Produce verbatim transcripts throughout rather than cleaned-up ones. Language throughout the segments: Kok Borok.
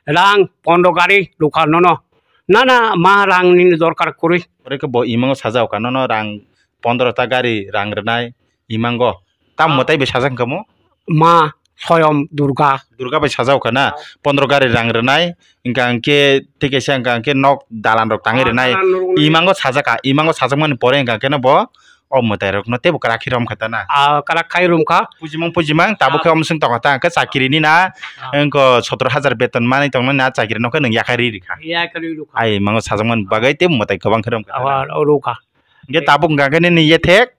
rang pondro gari rwkha nono. Na, na, ma rang nini dorkar kwrwi. Ore khe bo imango sajao ka nono rang pondro ta gari rang rwnai imango. Tam Ah. mwtai bai sajak kamo? Ma Soyom Durga. Durga bai sajao ka na? Ah. Pondro gari rang rwnai, hingka hingke tei kaisa hingka hingke nok dalan rok tangwi Ah, rwnai. dalan rok rwnai. Imango sajak ka, imango sajak mani pore hingka hingke no bo o mwtai rok no teibo kwrak khe rom kha ta na? Ah, kwrak khai rom kha. Pujimang, pujimang, tabuk Ah. khe omo swng tong kha ta, hingke chakiri ni na, Ah. hingko sotro hajar beton manwi tong nani na chakiri no khe nwng yakarwi rikha. Yakarwi rikha. Ai, imango sajak mani bagwi tei mwtai kwbang khe rom kha ta na? Ah, ro kha. Hingke tabuk hingka hingke nini yethek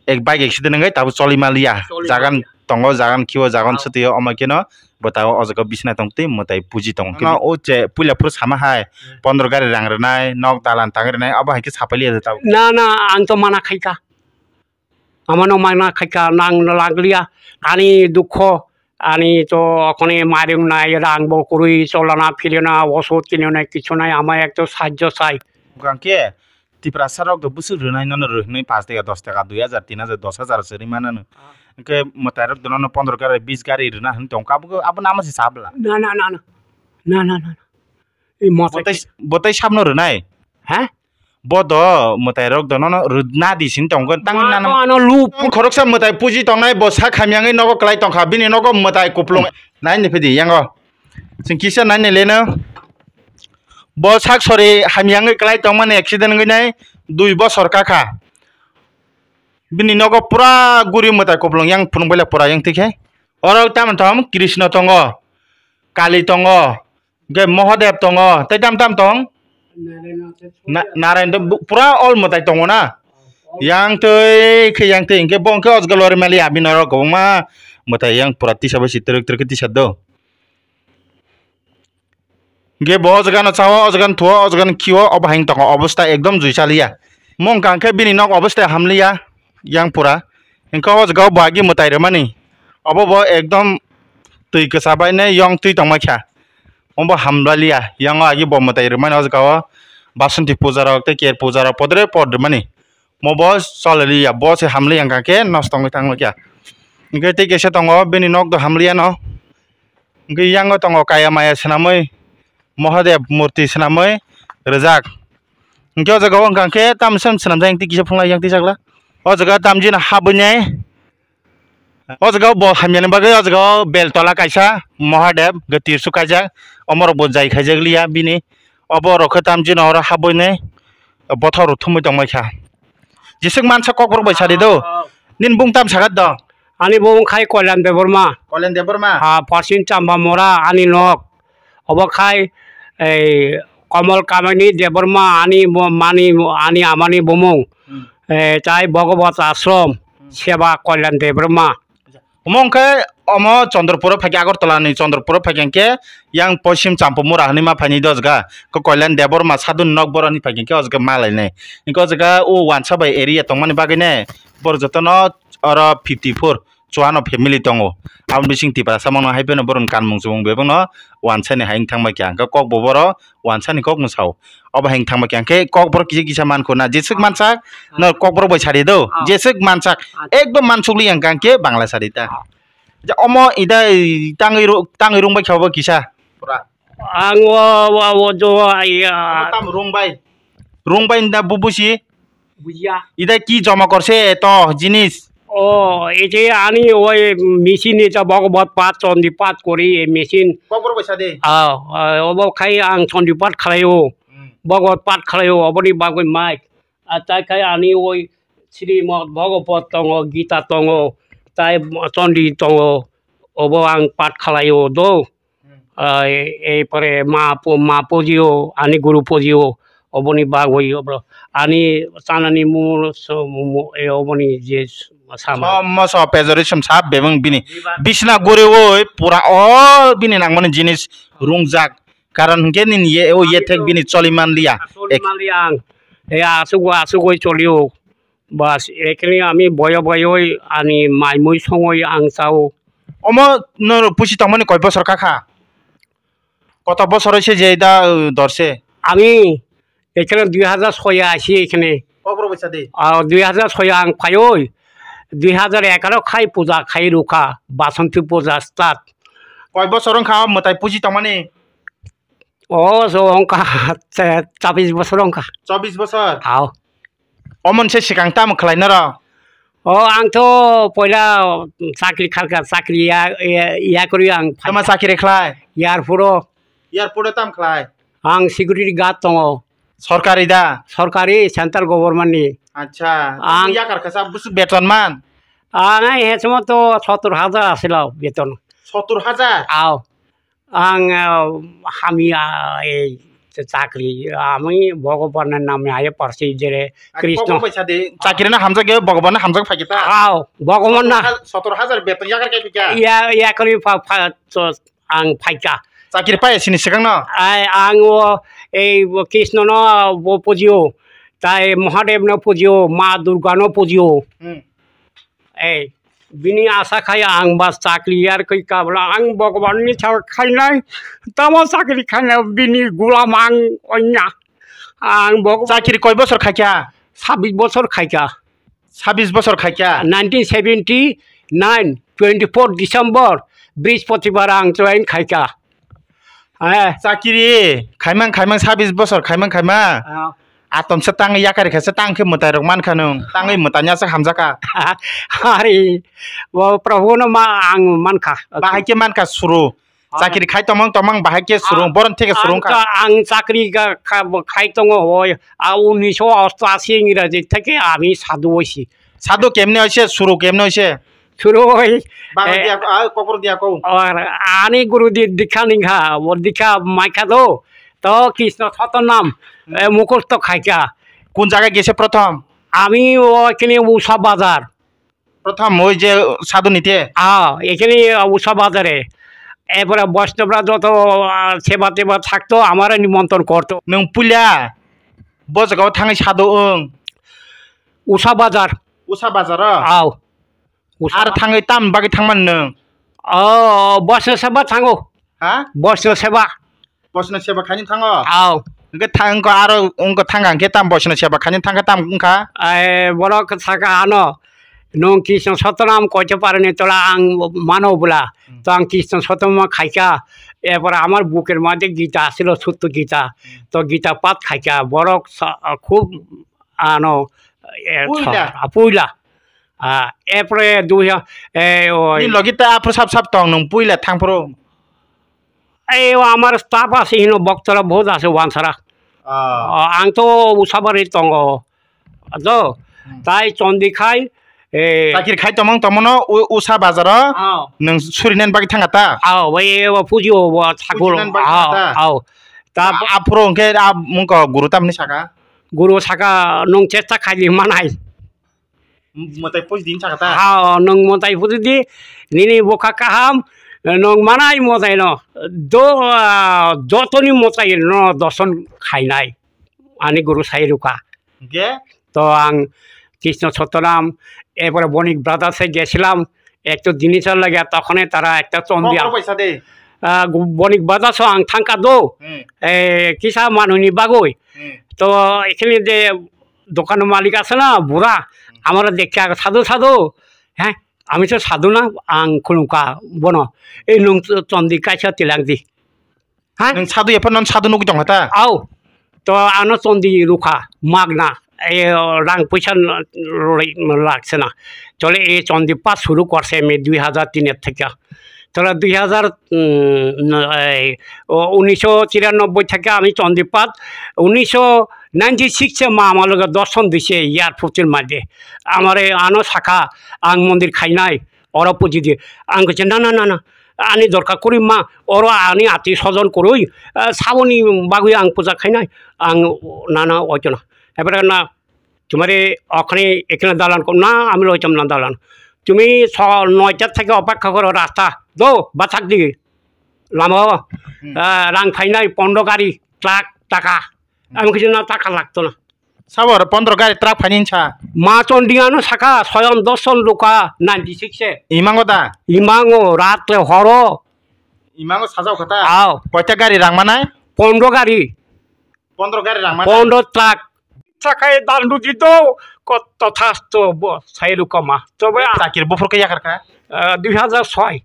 Eh. ek bike accident wngwi tabuk choli maliya. Choli Jagan maliya. tongo, jagan khiyo, jagan Ah. sutiyo, omo kheno bwtago o jaga bisina tong twi mwtai puji tongo. Ano o che puila phuru sama hai, Hmm. pondro gari rang rwnai, nok dalan tangwi rwnai, abo hai khe sapai liya tabuk. Na, na, ang to mana khai kha. Amano mana khai kha, nang lagliya. Ani dukho, ani to okhone mairung nai, rang bo kwrwi, cholana phirina, osot kinina kichu nai, ama ek to sahajjo sai. Hwnkhe Tiprasa rok do bwswk rwnai nono rw hwnwi pash taka, dos taka, dui hajar, tin hajar, dos hajar se rwmano. Ah. Hwnkhe mwtai rok do nono pondro gari, bis gari rwna hwnwi tongkha, abo, abo namo se sabla. Na, na, na, na. Na, na, na, na. Ei mwtai Bwtai, bwtai sabno rwnai? Ha? Bo do mwtai rok do nono rwna di sin tongkha, tang Mwtai nana. to ano lu pu- Khoroksa mwtai puji tongnai, bo sak hamyangwi nogo kwlai tongkha, bini nogo mwtai kuplung. Nai ni phidi yango. Chwng kisa nai ni leno. Bo sak sori hamyangwi kwlai tongmani accident wngwi nai dui bosor kakha. Bini nogo pura guri mwtai kuplung yang phunuk bai pura yang tikhe. Oro tamo tamo Krishna tongo, Kali tongo, hwnkhe Mahadev tongo, tei tamo tamo tong? Na-, Narayan tong bu-, pura all mwtai tongo na. Yang twi khe yang twi hwnkhe bo hwnkhe o jaga lori mali abini oro kwbangma mwtai yang pura tisa bai si twrwk twrwk khe tisa do. Hingke bo o jaga no chao, o jaga no thuo, o jaga no khio, obo hai wng tongo, obosta ekdom jui chaliya. Mung kang khe bini nok obosta hamliya, yang pura. Hingke o jaga o bo agi mwtai rwmani, obo bo ekdom twi kwcha bai ne yong twi tongma kha. Obo hamlaliya, yang o agi bo mwtai rwmani o jaga o Basanti puja rok tei ker puja rok podre pod rwmani. Mo bo cholaliya, bo se hamliya hingka khe nosto wngwi thangma kha. Hingke tei kaisa tongo, bini nok do hamliya no. Hingke yango tongo kaya maya swnamwi, Mahadev murti swnamwi rijak. Hingke o jaga o wngkha khe tamsem swnamjak, yang twi kisa phunglai yang twi chakla. O jaga tamjino habwi nai. O jaga o bo hamyani bagwi o jaga o bel tola kaisa Mahadev hingke tirsu kaijak. Omorok bo jai khaijak liya bini. Obo rok khe tamjino oro habwi nai bothor rok thumwi tongmai kha. Jeswk mansa kokborok bai sadi do. Ah, ah. Nini bung tam sagat do? Ani bung khai Kalyan Debbarma. Kalyan Debbarma? Ah, Paschim Champamura ani nok. Obo khai, ei, Kamal Kamini Debbarma ani bo-, mani, ani amani bumung. Hmm. Eh, tai Bhagavat Ashram, Hmm. Seva Kalyan Debbarma. Omo wngkhe omo Chandrapuro phaikhe, Agartala ni Chandrapuro phaikhe hwnkhe yang Poschim Champamura hinwi ma phainai do o jaga. Khe Kalyan Debbarma sadhuni nok borok hinwi phaikhe hwnkhe o jaga ma lainai. Hwnkhe o jaga o wansa bai area tongmani bagwi ne borok jotono oro fifty four chuano family tongo. Aboni bising Tiprasa mano hai phano borokni kanmung chumung bebakno wansani hai wng thangbai kha. Hwnkhe kok bo borok wansani kok no sao. Obo hai wng thangma khe, hwnkhe kokborok kisa kisa mankho na, jeswk mansak, no kokborok bai sadi do, Ah. jeswk mansak, Ah. ekdom mansukli yang kang khe Bangla sadi ta. Ah. Ja, omo ida, tangwi ru-, tangwi rung bai khe obo kisa. Pura. Ang o, o, o, jo, ai, Omo ah. tam rung bai. Rung bai da bubusi. Bujiya. Ida ki joma korse to jinis? O, ei je ani oi machine ni ta Bhagavad Path, Chandi Path kori ei machine. Kokborok bai sadi. Ah, ah, obo khai ang Chandi Path khlai o. Hmm. Bhagavad Path khlai o, oboni bagwi mic. Ah, tai khai ani oi Srimad Bhagavad tongo, Gita tongo, tai Chandi tongo, obo ang Path khlai o do. Hmm. Ah, e-, e pore ma pu-, ma pujio, ani guru pujio, oboni bagwi obro. Ani chanani mul so-, mu-, e oboni je s-, sama. Somma so pejorism sab bebeng bini. Biba- Bisna guriwi pura all bini nangmani jinis rungjak. Karon hwnkhe nini ye, o ye thek bini choli manliya. Choli Ek- manliya ang. E asuk, asuk oi cholio. Bas, ekhini ami boyo boyoi ani mai mui songoi ang chao. Omo norok pusi tongmani koi bosor kakha? Koto bosor oise je da, uh, dorse? Ami ekhini dui hajar soi asi ekhini. Kokborok bai sadi? Ah, dui hajar soi ang phaioi. Dui hajar egaroh khai puja khai rukha, Basanti puja start. Koi bosor wngkha o mwtai puji tongmani? O, so wngkha, chabis bosor wngkha. Chobis bosor? Ao. Omon se sikang tamo khlai noro? O, ang to poila chakri khalka, chakri ya, ya, ya kori ang. Tama chakri khlai? Airport o. Airport o tam khlai? Ang security guard tongo. Sorkari da? Sorkari, central government ni. Acha. Ang yakar kasa busuk beton man? Ang ai he somo to sottor hajar asilo beton. Sottor hajar? Ao. Ang, ah, hamya, ei, chakri, ami Bhagwan name aye parsi jere Krishna. Chakri na hamjak ge Bhagwan na hamjak phai kita. Ao, Bhagwan na. Sottor hajar beton yakar kai pika? Ya, ya kari pha, pha, so, ang phaika. Chakri pai sini sikang no? Ai, ang o, ei, o Krishna no, bo pujio. Tai Mahadev no pujio, Ma Durga no pujio. Hmm. Ei, bini asa khai ang ba chakri yar kai kabla ang Bhagwan ni char khainai. Tamo chakri khainai bini gulam ang onya. Ang Bhagwan. Chakri koi bosor khaikha? Sabis bosor khaikha. Sabis bosor khaikha? Nineteen seventy nine, twenty four December, Brihaspatibar ang join khaikha. Eh. Chakiri khaimang khaimang sabis bosor khaimang khaimang. Ah. Atom se tang yakari kha se tang khe mwtai rok mankha nung. Tangwi mwtai nya se hamjaka. Hari, bo Prabhu no ma ang mankha. Bahai khe mankha suru. Chakri khai tongmang tongmang bahai khe surung, boron theke surung kha. Ang chakri ga kha-, khai tongo hoi, a unniso ostashi ingraji theke ami sadhu oisi. Sadhu kemne oise, suru kemne oise? Suru oi, Bagra eh, dia, ah, kokor dia ko. Ani guru di dikha ningkha, bo dikha maikha do. To Krishna Satanam, eh, mukhosto khaikha. Kun jaga gese prothom? Ami o kini Usa Bazar. Prothom oi je sadhu nite? Ah, ekhene Usa Bazare. Erpore Vaishnobra joto, ah, seba teba thakto, amare nimontron korto. Nwng puila bo jagao thangwi sadhu wng? Usa Bazar. Usa Bazar o? Ao. Usa Ar Bazar. Thangwi tam bagwi thangmani nwng? Oh, Vaishno seba thango. Ha? Vaishno seba. Bosno seba khaini thango? Ao. Hwnkhe thang, wngkha aro wngkha thangkha hwnkhe tam bosno seba khaini thangkha tam wngkha? Ai, borok saka ano, nwng Krishna Satanam koito parani tola ang mano bwla. Hmm. To ang Krishna Satanam khaikha, erpore amar buker maje Gita asilo, Sutto Gita. Hmm. To Gita pat khaikha, borok sa-, khub ano, e, Puila? Sa-, puila. Ah, erpore dui ha-, e, o, Ni logi ta aphuru sap sap tong nwng puila thangphuru? Ei, o amar staff ase hino, boktara bahut ase wansara. Ah. O, ang to Usabari tongo. Ajo, Hmm. tai Chondi khai, eh, Chakri khai tongmang tongmano u-, Usa bazaro Ah. nwng surinan bagwi thangkha ta? Ah, bai, o puji o, o thakur. Pujinan bagwi Ah, thangkha ta? ah. Ta A-, aphuru hwnkhe a mungko guru tamni saka? Guru saka nwng chesta khaidi manai. M-, mwtai puji din saka ta? Ha, nwng mwtai puji di, nini bwkha kaham, nwng manai mwtai no, do, ah, jotoni mwtai no doson khainai, ani guru sai rwkha. Hwnkhe? To ang Krishna Satanam, erpore Bonik Brothers-e gesilam, ekto jinisor lage, tokhone tara ekta chondi Kokro paisa de? Ah, gu-, Bonik Brothers-o ang thangkha do, Hmm. eh, kisa manwini bagwi. Hmm. To ekhene de dokan malik ase na, bura, Hmm. amaro dekha, "Sadhu, sadhu." He, ami to sadhu na, ang khulumkha bono. Ei nwng ch-, chondi kaisa tilangdi. Ha? Nwng sadhu ephano sadhu nugwi tongkha ta? Au. To ano chondi rwkha, magna. Ei, rang puisa n-, rwlai, laksana. Chole ei chondi pat suru korse ami dui hazar tin theke. Tola dui hazar, mm, ei, o, unisho chiranobboi theke ami chondi pat, unisho ninety six e ma ama loge dorshon dise airport er maje. Amare ano sakha, ang mondir khainai, oro puji di. Ang kaisa, "Na, na, na, na, ani dorkar kwrwi ma, oro ani atwi sojon kwrwi, ah, saboni bagwi ang puja khainai." Ang, "Na, na, oito na." Ebare na, Tumare okhani ekheno dalan ko na, ami loitam na dalan. Tumi so noita theke opekha koro rasta. Do, bathak di. Lama o, Hmm. ah, rang phainai pondro gari, truck, taka. Hmm. Ami kisi na taka lagto na. Sabo aro pondro gari truck phaini sa? Ma chondingano saka, soyon doson luka, ninety six e. Imango da? Imango, rat le horo. Imango sajao kha ta? Ao. Koita gari rang manai? Pondro gari. Pondro gari rang manai? Pondro truck. Sakai dandu dito, kotto thasto bo, sai rukoma. Tobe a- Chakir buphur khe yakar kha? Ah, dui hazar soi.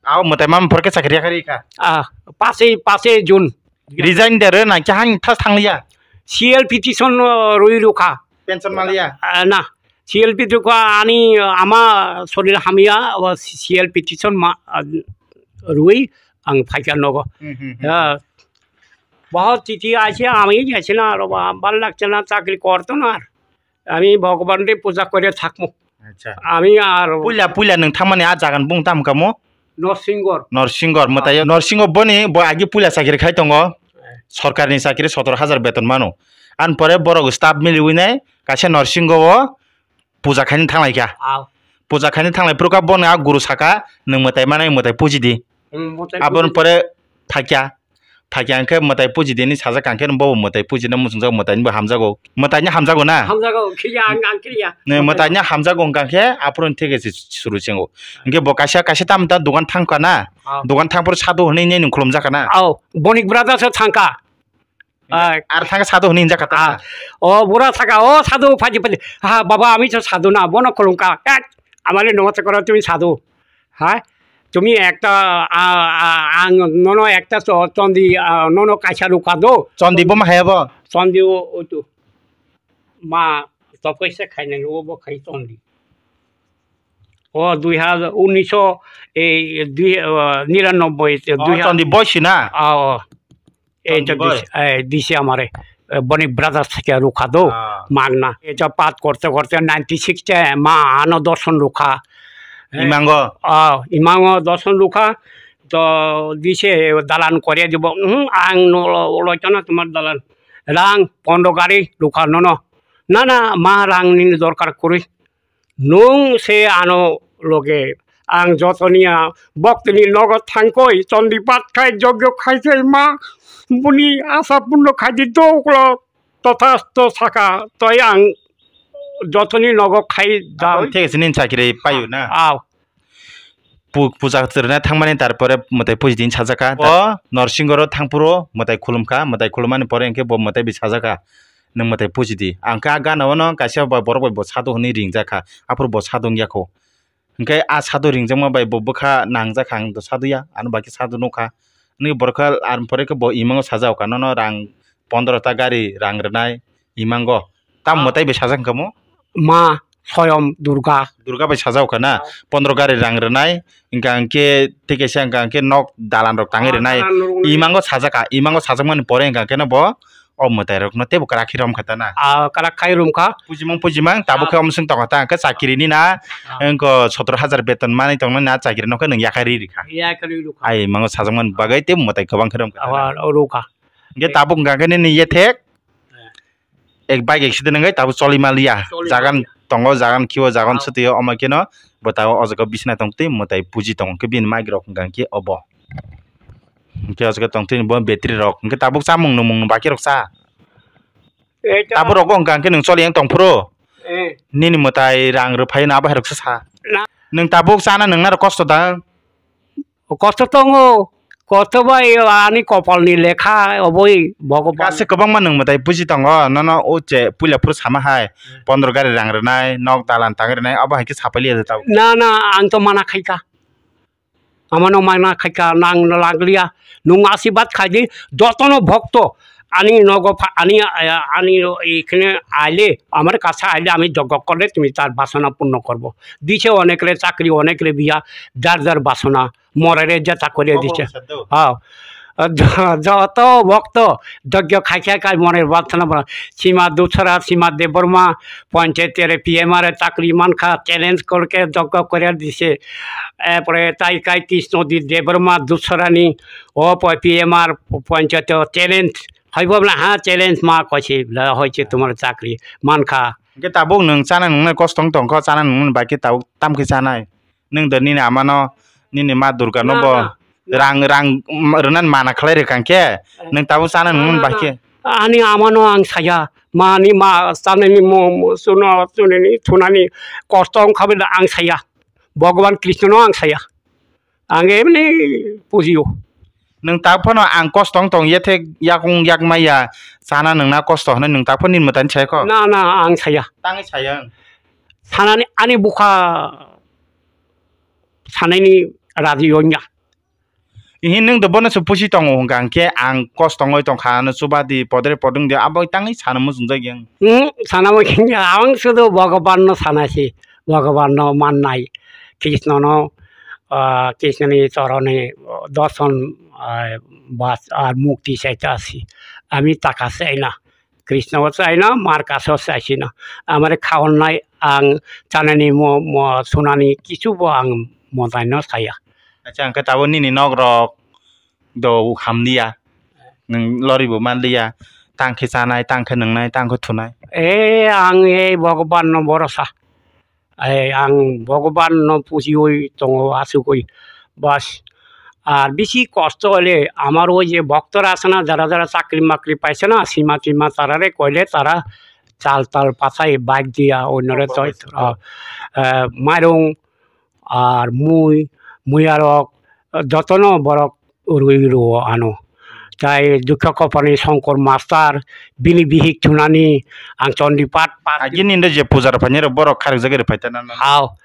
Abo mwtai mama phor khe chakri yakarwi kha. Ah, pachi, pachi June. Resign de rw na khe hang thas thangliya. C L petition, uh, rwi rwkha. Pension maliya. Ah, na. C L petition ani, uh, ama sorir hamya, abo C L petition ma, uh, rwi ang phaikha nogo. Hmm, hmm, hmm. Ah, bahut chithi aise, ami jaise na, aro ba, bhal lagse na, chakri korto na. Ami Bhagwan re puja kore thakmo. Acha. Ami ar puila, puila nwng thangmani a jagan bung tam kamo? Norsingor. Norsingor, mwtai Norsingor boni bo agi puila chakri khai tongo. Eh. Sorkarni chakri sotor hajar beton mano. An pore borok staff miliwi nai kaisa Norsingor o puja khaini thanglai kha. Aw. Puja khaini thanglai phuru kha bono a guru saka nwng mwtai manai mwtai puji di. Hmm, mwtai puji di. Aboni pore thakya. Thakya hwnkhe mwtai puji dini sajak kha hwnkhe bobo mwtai puji no muchungjak mwtai ni bo hamjago. Mwtai ni hamjago na? Hamjago, khiya ang, ang khiya. Ne, mwtai ni hamjago hwnkha khe aphuru thik se suru chengo. Hwnkhe bo kaisa, kaisa tam ta dogan thang kha na? Ah. Dogan thang phuru sadhu hwnwi nini khulum jak kha na? Aw, Bonik Brothers o thang kha. Ai. Ar thang sadhu hwnwi hinjak kha ta? Ah. O bura saka, o sadhu phaji phaji. Ha, baba, ami to sadhu na, bono khulum kha. Ek, amale namaste koro, tumi sadhu. Hai, tumi ekta, a, a, ang nono ekta cho-, chondi, a, nono kaisa rukha do. Chondi bo ma hai abo? Chondi o, o tu. Ma, to kaisa khainani, o bo khai chondi. O dui hajar, unisho, ei, dui, o, niranobboi, o, dui ha-, chondi boisi na? O, o. Ei, chondi to bois. Disi, ei, disi amare, e, Bonik Brothers theke rukha do, ah, magna. Ei, jo paat korte korte ninety six te ma ano dorson rukha. Eh, imango? Ah, imango dorson rukha. To dise dalan kore dibo. Mhm, ang no lo, lo chana tomar dalan. Rang pondro gari rukha nono. Na, na, ma rang nini dorkar kuri. Nwng se ano loge ang jotoni a boktini nogo thangkoi chondi pat khai jogyo khai khai ma buni asa purno khai di do uklo tothasto saka toi ang jotoni nogo khai da. Aboni theke se nini chakri payu na? Aw. Pu-, puja kwrwina thangmani, tarpore mwtai puji din sajak kha. O Norsingoro thangphuru mwtai khulum kha, mwtai khulumani pore hwnkhe bo mwtai bai sajak kha, "Nwng mwtai puji di." Ang khe a gana-o no kaisa ba borok bai bo sadhu hwnwi ringjak kha, aphuru bo sadhu wng ya kho. Hwnkhe a sadhu ringjakma bai bo bwkha nangjak kha, ang to sadhu ya, ano bai khe sadhu nuk kha. Hwnwi borok khe, ar pore khe bo imango sajak kha, nono rang pondro ta gari rang rwnai. Imango. Tamo mwtai bai sajak kamo? Ma Soyom Durga. Durga bai sajak kha na? Ah. Pondro gari rang rwnai, hwnkha hwnkhe tei kaisa hwnkha hwnkhe nok dalan rok tangwi rwnai. Ah, dalan rok rwnai. Imango sajak kha, imango sajak mani pore hwnkha hwnkhe no bo o mwtai rok no teibo kwrak khe rom kha ta na? Ah, kwrak khai rom kha. Pujimang, pujimang, tabuk khe omswng tongo ta, hwnkhe chakiri ni na, ah, hwnkhe sotoro hajar beton manwi tongnai na, chakiri no khe nwng yakhai ri rikha. Yakhai ri rikha. Ai, imango sajak mani bagwi tei mwtai kwbang khe rom kha ta na? Ah, ro kha. Hwnkhe tabuk hwnkha khe nini yethek? Eh. Ek bike accident wngwi tabuk choli maliya. Choli maliya. Jagan tongo, jagan khiyo, jagan sotio, omo kheno bo tabuk o jaga bisina tongtwi mwtai puji tongo, hwnkhe bini mic rok hwnkha hwnkhe obo. Hwnkhe o jaga tongtwi bo battery rok, hwnkhe tabuk chamung nwmung baki rok cha. Eh, cha. Tabuk rogo hwnkha hwnkhe nwng choli yang tongphuru. Eh. Nini mwtai rang rwphai no abo hai rok se sa. Na. Nwng tabuk chana nwngnai rok kosto da? Kosto tongo, kosto bai ani kopal ni lekha oboi Bhogoban. Kaisa kwbangma nwng mwtai puji tongo, nono o che puila phuru sama hai, hmm, pondro gari rang rwnai, nok dalan tangwi rwnai, abo hai khe sapai liya da tabuk. Na, na, ang to mana khai kha. Amano mana khai kha, nang no lang liya. Nwng asibad khai di, jotono bhokto, ani nogo pha-, ani, ani ekhane aile, amar kase aile, ami joggo korle, tumi tar basona purno korbo. Dise onekre chakri, onekre biya, jar jar basona. Morere jeta kore dise. Ha. Jo-, joto bhokto, jogyo khai khai khai morere prarthana bana. Sima Dutsara, Sima Debbarma, Panchayat ere P M R chakri mankha, challenge korke jogyo kore dise. Epore tai kai Krishno Di Debbarma Dutsarani, o po-, P M R Panchayat challenge. Haibo bla ha challenge ma koisi bla hoiche tomar chakri mankha. Hwnkhe tabuk nwng chana nwngnai kosto wng tongkho, chana nwngnai bai khe tabuk tamkhe chanai. Nwng do nini amano, nini ma Durga no bo rang, rang, rang rwnan mana khlai rwkha khe, nwng tabuk chana nwngnani bahai khe. Ani amano ang saya, mani ma chanani mo, mo, suno, sunini, thunani kosto wngkha bwle ang saya. Bhagwan Krishna no ang saya. Ang emni pujio. Nwng tak phano ang kosto wng tong yethek yakung yak maya, chana nwngna kosto hwnwi nwng tak phano nini mwtai saya kho? Na, na, ang saya. Tangwi saya wng? Sanani ani bukha sanaini raji wngya. Ihi nwng do bono se pusi tongo hwnkha, hwnkhe ang kosto wngwi tongkha, ano chuba di, podre podung di, abo tangwi sana muchungjak yang. Hmm, sana muchungjak, ang sudu Bhagwan no sana si, Bhagwan no mannai, Krishna no, ah, Krishna ni choroni dorson, ah, bas, ar mukti chaita si, ami taka se aina. Krishna o chaina, Markas o chaisina. Amare khaonnai ang chanani mo, mo sunani kichu bo ang motai no saya. Acha, hwnkhe tabuk nini nok rok do hamliya. Nwng lori bo manliya. Tang khe chanai, tang khe nwngnai, tang khe thunai. E, ang e Bhagwan no borosa. Ei, ang Bhagwan no pujiwi tongo, asugwi. Bas. Ar bisi kosto hole amar oi je bhoktora asana, jara jara chakri makri paisana, sima tima tarare koile tara chal tal pachai bike dia onore toi, ah, eh, mairung ar mui, muiyarok, jotono borok rwi rwo ano. Tai dukha kopani Songkor Master, bini bihik thunani, ang Chondi Pat, Pat. Agini ndo je puja rok phainai rok borok kharikjagwi rw phaitana. Hao,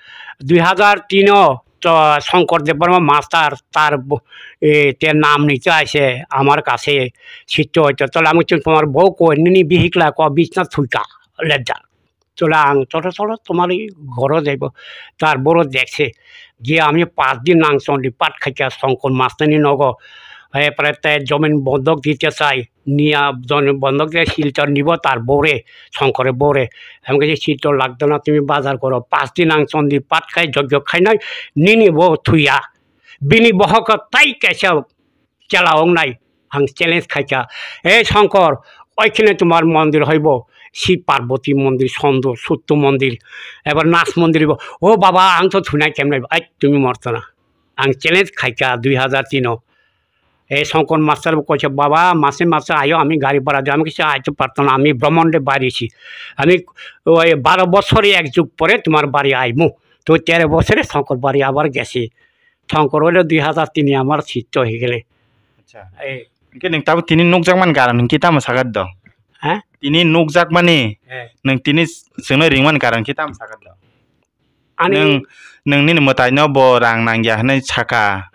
dui hazar tin o to Songkor Debbarma Master, tar bo-, e, te nam niche aise, amar kase sitto hoito, tole ami chwng tomar bo koi, nini bihik la ko bisna thuika, ledda. Chwla ang cholo cholo tomari ghoro jaibo. Tar boro dekse je ami pas din nang Chondi Pat khaikha Songkor Master ni nogo. Hai pore te jomin bondok dite chai. Niya jomin bondok de Silchar nibo tar bore, Songkore bore. Hem kaise Silchar lagdana tumi bazar koro. Pas din nang Chondi Pat khai jogyo khainai nini bo thuya. Bini bohok tai kaisa chela wngnai, ang challenge khaikha, "Ei Songkor, oikhene tomar mondir hoibo, Shiv Parvati mondir, Sondo, Sutto mondir, ebar Nas mondir hoibo." "O baba, ang to thunai kemnai, ai tumi mortona." Ang challenge khaikha dui hazar tin o. Ei Songkor Master bo koisa, "Baba, mase mase ayo, ami gari bhara diyo." Ami kisa, "Aito partona, ami Brahmande barisi. Ami oi baro bochor ek jug pore tomar bari aimu." To tero bochore Songkor bari abar gesi. Songkor hwile dui hazar tin amar sitto higele. Acha. Eh. Hwnkhe nwng tabuk tini nukjakmani karon hwnkhe tamo sakha do? Ha? Tini nukjakmani, eh, nwng tini chwngno ringmani karon hwnkhe tamo sakha do? Ani nwng, nwng nini mwtaino bo rang nangya hwnwi sakha.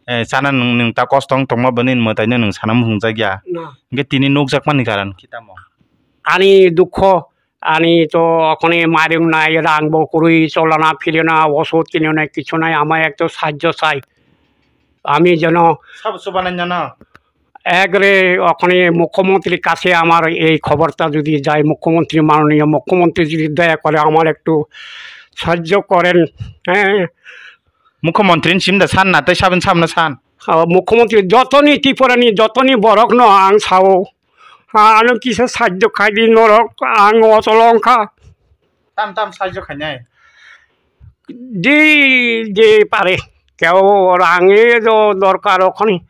Eh. Eh, sana nwng, nwng ta kosto wng tongma bo nini mwtaino nwng sana muchungjakya. Na. Hwnkhe tini nukjakmani karon hwnkhe tamo? Ani dukho Ani to okhoni mairung nai, rang bo kwrwi, cholana phirina, osud kinina kichu nai, ama ekto sahajjo chai. Ami jeno sabo chubanai nono. Ekre okhoni mukhyamantri kache amar ei khoborta jodi jai, mukhyamantri, manoniyo mukhyamantri jodi doya kore amar ektu sahajjo koren, eh. Mukhyamantri ni simda san na, tei saboni samno san. Ah, mukhyamantri jotoni Tripura ni jotoni borok no ang sao. Ah, ano kisa sahajjo khai di norok, ang ocholo wngkha. Tam tam sahajjo khainai? Di, di pare. Keo rang e do dorkar okhoni.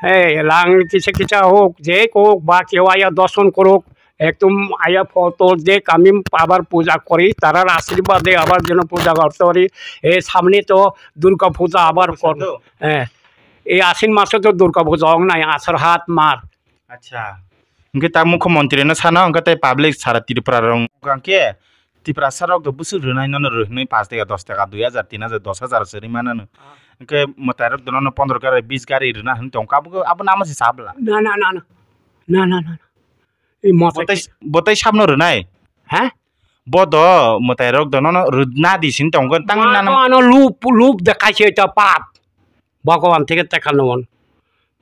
Hey, rang kisa kisa hok, je hok, ba keo aya doson korok. Ekdom aya photo de kami abar puja kori, tarar ashirbad de abar jeno puja korte pari. E samne to Durga puja abar kor. Bujiso? Eh, e Ashin maso to Durga puja ong nai, asar hat mar. Acha. Hwnkhe ta mukhyamantri no sana, hwnkhe tei public sara Tripura rok hwnkhe Tiprasa rok do bwswk rwnai nono rw hwnwi pash taka, dos taka, dui hajar, tin hajar, dos hajar se rwmano. Ah. Hwnkhe mwtai rok do nono pondro gari, bis gari rwna hwnwi tongkha, abo, abo namo se sabla. Na, na, na, na. Na, na, na, na. Ei mwtai Bo tei, bo tei sabno rwnai? Ha? Bo do mwtai rok do nono rwna di sin tongkha, tangwi nana. Ano lup, lup de kaise ta pap. Bhagwan theke tekha nw mano.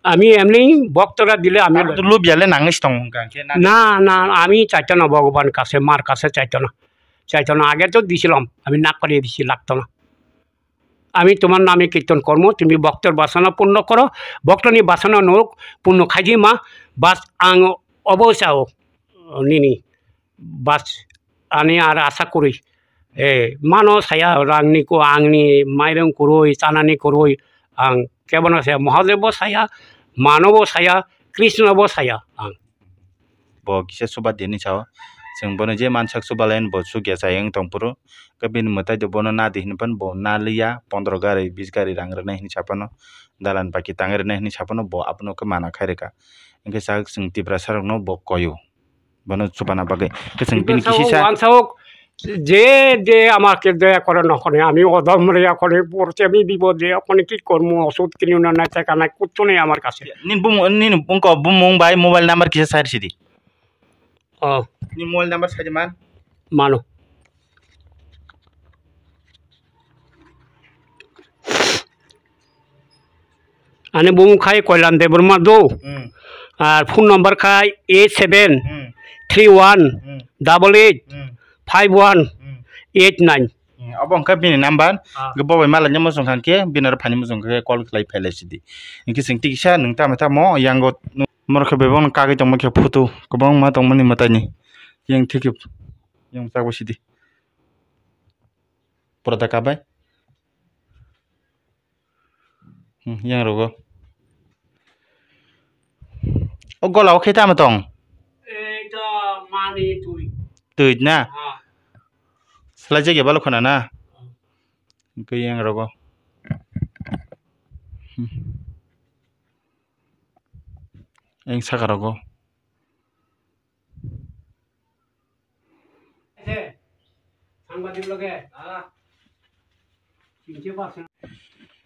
Ami emni bhoktora dile ami. Aro to lubya le nangwi se tongo hwnkha hwnkhe na? Na, na, ami chaitona Bhagwan kase, mar kase chaitona. Chaitona age to disilom, ami nak kari disi laktona. Ami tomar name kirton kormo, tumi bhoktor basana purno koro, bhoktorni basana norok purno khaidi ma, bas ang obo sao nini. Bas, ani ar asa kwrwi. Eh, mano saya rangni ko, angni mairung kwrwi, chanani kwrwi, ang kebono saya, Mahadev bo saya, mano bo saya, Krishna bo saya ang. Bo kisa chuba dini sao. Chwng bono je mansak chuba lain bo chukya chayeng tongphuru. Khe bini mwtai de bono nadi hinwi phano bo naliya, pondro gari, bis gari rang rwnai hinwi saphano, dalan baki tang rwnai hinwi saphano bo abono khe mana khai rwkha. Hwnkhe chak chwng Tiprasa rokno bo koyo. Bono chubana bagwi. Khe chwng bini Tiprasa o kisisa wansao যে, যে আমাকে দয়া করে না করে, আমি অধম রে এখন পড়ছে, আমি বিপদে এখন কি করবো, ওষুধ কিনে না, না, টাকা নাই, কিচ্ছু নেই আমার কাছে। Nini bumung, nini bumung, bumung bai mobile number kisa sai sidi. Oh. Nini mobile number sai man. Mano. Ani bumung khai Koilan Debbarma do. Hmm. Ar phone number khai eight seven three one double eight five one eight nine. Hmm. Abo wngkha bini number. Ah. Hwnkhe bo bai malanya muchung kha khe bini aro phani muchung khe call khlai phailai sidi. Hwnkhe chwng tikisa nwng tamo tamo yango norokhe bebak no kagwi tongma khe photo kwbangma tongmani mwtaini. Yang thikhe yang chakbo sidi. Pura da kabai. Hmm, yang rogo. O gola o khe tamo tong? Ei to mani twi. Twi na? Ah. Slai jagya balo khona na? Hwnkhe yang rogo. Hmm. Yang saka rogo.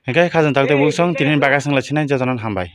Hwnkhe khajang takte buksong tini bagwi swnglai sinai jotono hambai.